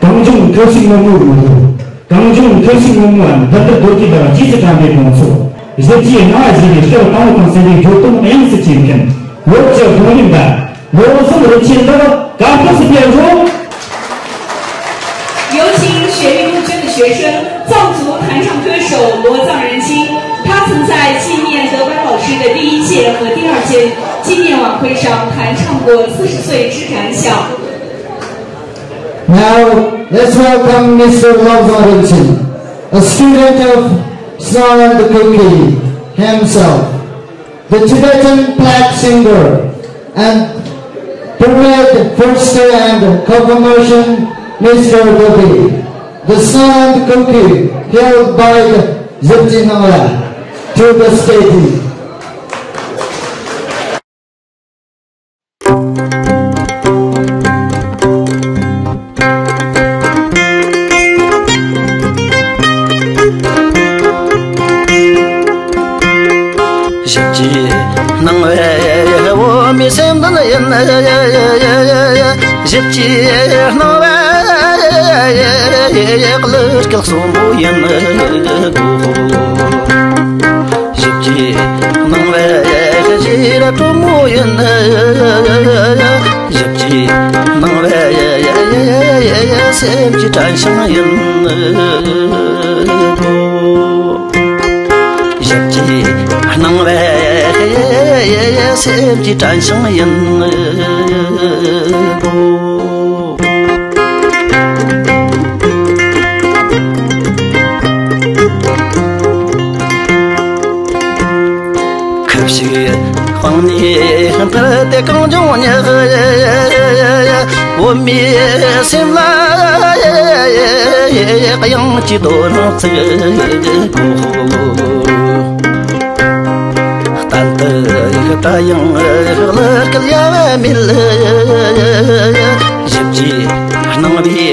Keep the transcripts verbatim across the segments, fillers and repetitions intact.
གངས་ལྗོངས་ཁ་བྱུག་སྔོན་མོའི་ངོ་ལོག་གངས་ལྗོངས་ཁ་བྱུག་སྔོན་མོའམ་བདུད་འདུལ་རྡོ་རྗེ་ལ་རྗེས་སུ་དྲན་པའི་དགོངས་ཚོགས། གཞིས་བྱེས་སྣང་བ་བཞི་ནས་སྐྱབས་དང་པོ་དང་སེམས་པའི་འགྱུར་དོན་དབྱིངས་སུ་བྱེད་མཁན། བོད་ཀྱི་རྡུང་ལེན་པ། བློ་བཟང་རིན་ཆེན་ལགས་གར་སྟེགས་སུ་ཕེབས་རོགས། 有请雪莉杜鹃的学生，藏族弹唱歌手罗藏仁清。他曾在纪念德班老师的第一届和第二届纪念晚会上弹唱过《四十岁之感想》。 Now, let's welcome Mister Lobzang Rinchen, a student of Snow and the Kuki himself, the Tibetan flag singer and Pyramid First and Confirmation Mister Gobi, the Snow and Kuki held by the Zipji Nangla to the stage. ཞིབ་ཀྱིས་སྣང་བའི་འོ་མའི་སེམས་ལྡན་ཡིན། ཞིབ་ཀྱིས་སྣང་བའི་གླུ་སྐད་གསོན་པོ་ཡིན། ཞིབ་ཀྱིས་སྣང་བའི་ཞི་ར་དྲོན་མོ་ཡིན། ཞིབ་ཀྱིས་སྣང་བའི་སེམས་ཀྱི་དྲན་ཤིང་ཡིན། ཞིབ་ཀྱིས་སྣང་བའི་སེམས་ཀྱི་དྲན་ཤིང་ཡིན། ཁ་ཞིག་སྤང་ནས་འཕུར་ཏེ་གངས་ལྗོངས་ཉག་འོ་མའི་སེམས་ལ་དབྱངས་ཀྱི་རྡོ་རིང་བརྩེགས། གཏན་དུ་ད་ཡང་གླུ་སྐད་ཡལ་བ་མེད། ཞིབ་ཀྱིས་སྣང་བའི་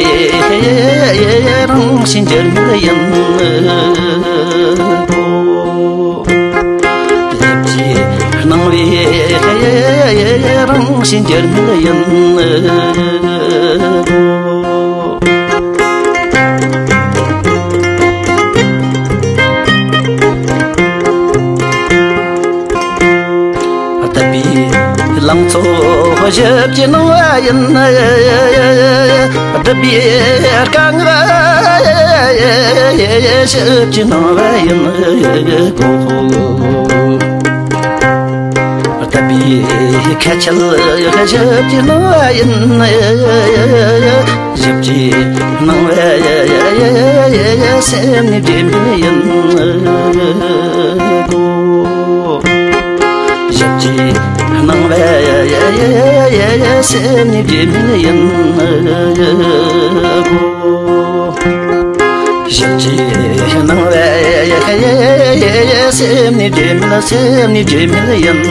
རང་བཞིན་འགྱུར་མེད་ཡིན། ཞིབ་ཀྱིས་སྣང་བའི་རང་བཞིན་འགྱུར་མེད་ཡིན། དད་པའི་ལང་ཚོ་ཞིབ་ཀྱིས་སྣང་བ་ཡིན། སྒྲིབ་པའི་དཀའ་ངལ་ཞིབ་ཀྱིས་སྣང་བ་ཡིན། དད་པའི་ཁ་ཆད་ཞིབ་ཀྱིས་སྣང་བ་ཡིན། ཞིབ་ཀྱིས་སྣང་བའི་སེམས་ནི་འབྲས་མེད་ཡིན། ཞིབ་ཀྱིས་སྣང་བའི་སེམས་ནི་འབྲས་མེད་ཡིན། ཞིབ་ཀྱིས་སྣང་བའི་སེམས་ནི་འབྲས་མེད། སེམས་ནི་འབྲས་མེད་ཡིན།